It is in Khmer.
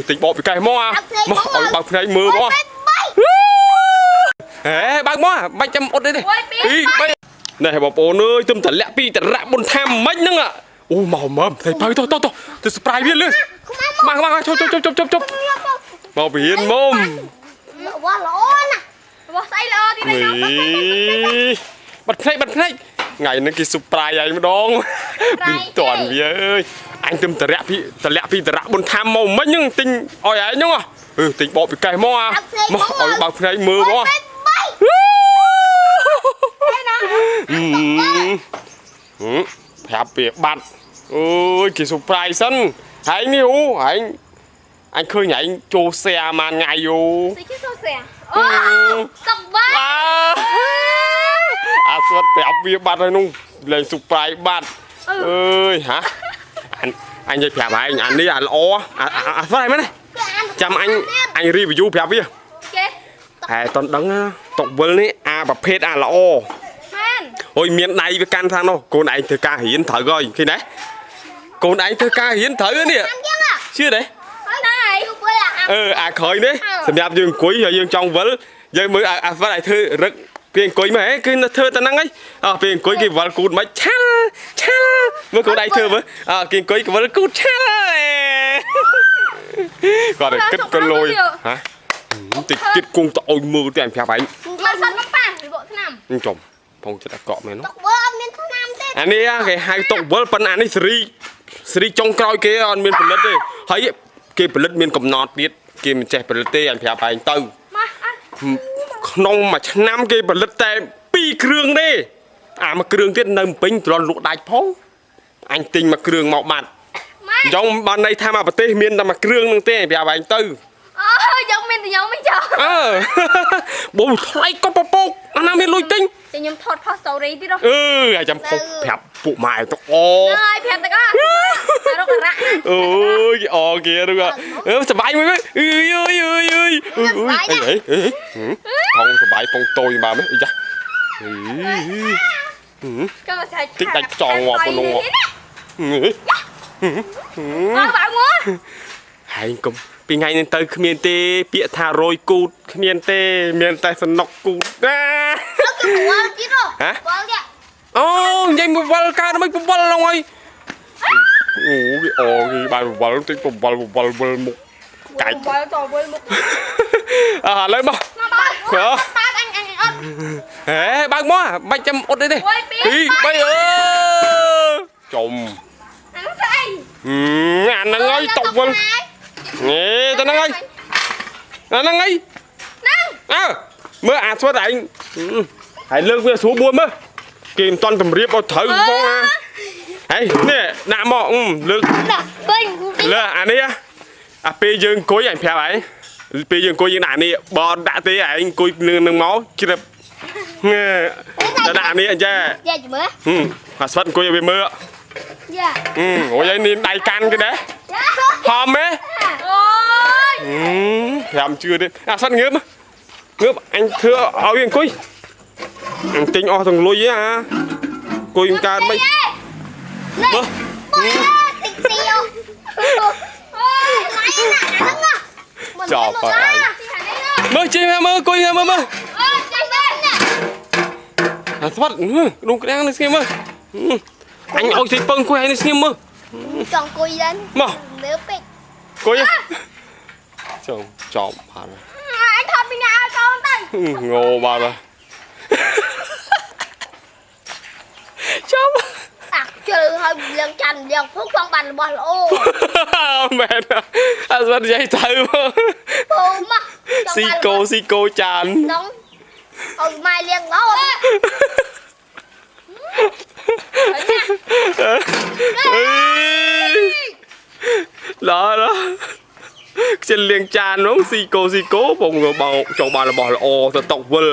ទិញបកពីកេះមកអាមកឲ្យបើកភ្នែកមើលមកហេបើកមកបាច់ចាំអត់ទេពី3នេះបងប្អូនអើយទឹមតលាក់ពីតរៈបុនថាមិញហ្នឹងអូមកមើមស្អីបើតោះតោះតោះទៅ surprise វាលឿនមកមកជប់ជប់ជប់ជប់ជប់មកពីហ៊ានមុំ របស់ល្អណាស់ របស់ស្អីល្អទីនេះ បាត់ភ្នែកបាត់ភ្នែកថ្ងៃហ្នឹងគេ surprise ឯងម្ដងពីតន់វាអើយអញទឹមតរៈពីតលាក់ពីតរៈបុនថាមកមិញហ្នឹងទិញឲ្យឯងហ្នឹងអឺទិញបកពីកេះមកអាមកឲ្យបើកភ្នែកមើលមកប្រាប់វាបាត់អើយគេ surprise សិនហើយនេះអូហើយអញឃើញឯងចូល share មួយថ្ងៃអូ ស្អីគេចូល share អូសុកបា អាស្វិតប្រាប់វាបាត់ហើយនោះលេង surprise បាត់អើយហាអញនិយាយប្រាប់ឯងអានេះអាល្អអាស្វិតឯងមែនទេចាំអញ review ប្រាប់វា គេ ហែតន់ដឹងតុកវិលនេះអាប្រភេទអាល្អ មែន អូយមានដៃវាកាន់ខាងនោះកូនឯងធ្វើការរៀនត្រូវហើយឃើញទេកូនឯងធ្វើការរៀនត្រូវនេះជឿទេ ហ្នឹងហើយ អឺអាក្រោយនេះសម្រាប់យើងអង្គុយហើយយើងចង់វិលយើងមើលអាហ្វិតឲ្យធ្វើរឹកពេលអង្គុយមកហេគឺធ្វើតែហ្នឹងហើយអើពេលអង្គុយគេវិលគូតមិនឆាល់ឆាល់មើលកូនឯងធ្វើមើលអើគេអង្គុយគេវិលគូតឆាល់គាត់គិតក៏លយហ៎តិចទៀតគង់ទៅឲ្យមើលតែប្រាប់ឯង មកសិនមកប៉ះវិបកឆ្នាំ ចំផងចិត្តអាកក់មែន តុកវិលអត់មានឆ្នាំទេ អានេះគេហៅតុកវិលប៉ុន្តែអានេះសេរីសេរីចុងក្រោយគេអត់មានផលិតទេហើយគេផលិតមានកំណត់ទៀតគេមិនចេះផលិតទេអញប្រាប់ឯងទៅ មកអត់ ក្នុងមួយឆ្នាំគេផលិតតែ2គ្រឿងទេអាមួយគ្រឿងទៀតនៅពេញទ្រាំលក់ដាច់ផងអញទិញមួយគ្រឿងមកបាត់អញ្ចឹងបានន័យថាមួយប្រទេសមានតែមួយគ្រឿងនឹងទេប្រាប់ឯងទៅ អូយកមានតែខ្ញុំមិនចោល អឺបងថ្លៃក៏ពពកអាណាមានលុយទិញ តែខ្ញុំថតផុស story ទៀត អឺអាចាំផុសប្រាប់ពួកម៉ែទៅអូ ហើយប្រាប់ទាំងអស់រករៈ អូយគេអគេនោះអឺសបាយមួយមើលអើយអើយអើយអើយអើយអីអីផងសបាយផងតូចបាទមើលអីចា ក៏ស្អាត តិចដាច់ខ្ចងងាប់ប៉ុណ្ណឹង អើបើមក ហែងកុំពីថ្ងៃនេះទៅគ្មានទេពាក្យថារយគូតគ្មានទេមានតែសំណុកគូតណា វល់ទៀតវល់ទៀត អូនិយាយមកវល់កើតមិនវល់ឡងហើយអូគេអូគេបានវល់តិចវល់វល់វល់មុខកាច់ វល់តវល់មុខ អើឥឡូវមក មកបើបើអញអញអត់ ហេបើកមកបាច់ចាំអត់ទេ2 3អឺចំ អានោះស្អី អាហ្នឹងហើយតុកវិលនេះទៅហ្នឹងហើយអាហ្នឹងហើយ ហ្នឹង អើមើលអាស្វិតឯងហើយលើកវាស្រួលបួនមើលគេមិនតន់តម្រៀបឲ្យត្រូវផងអាហើយនេះដាក់មកលើក ដាក់ពេញ លើអានេះអាពេលយើងអង្គុយអញប្រាប់ឯងពេលយើងអង្គុយយើងដាក់នេះបើអត់ដាក់ទេឯងអង្គុយនឹងនឹងមកជ្រាបតែដាក់នេះអញ្ចឹង យ៉ាមើល អាស្វិតអង្គុយឲ្យវាមើល យ៉ា អូយឯងនេះដៃកាន់គេដែរហមទេ អូយ ប្រាប់ជឿទេអាស្វិតងើបងើបអញធ្វើឲ្យវាអង្គុយអញទិញអស់ទាំងលុយហ៎អាអង្គុយមិនកើតមិន នេះបងតិចទីអូអូយណៃណាហ្នឹង ចប់ហើយមើលជិះមើលអង្គុយមើលមើល អូចេះទេ អាស្វិតដុំក្តាំងនេះស្ងៀមមើលអញឲ្យស្អីពឹងអង្គុយឲ្យនេះស្ងៀមមើល ចង់អង្គុយឡើង មក មើលពេក អង្គុយចង់ចប់បាត់ អញថតពីណាឲ្យកូនទៅ ងោបាត់ចំ អាជិលហើយលៀងចាន់លៀងភុកចង់បានរបស់ល្អ មែនអាស្វិតនិយាយទៅ ពូមក ស៊ីកោស៊ីកោចាន នងឲ្យម៉ែលៀងង ឡឡខ្ជិលលៀងចាននោះស៊ីកោស៊ីកោបងបងចង់បានរបស់ល្អទៅតុកវិល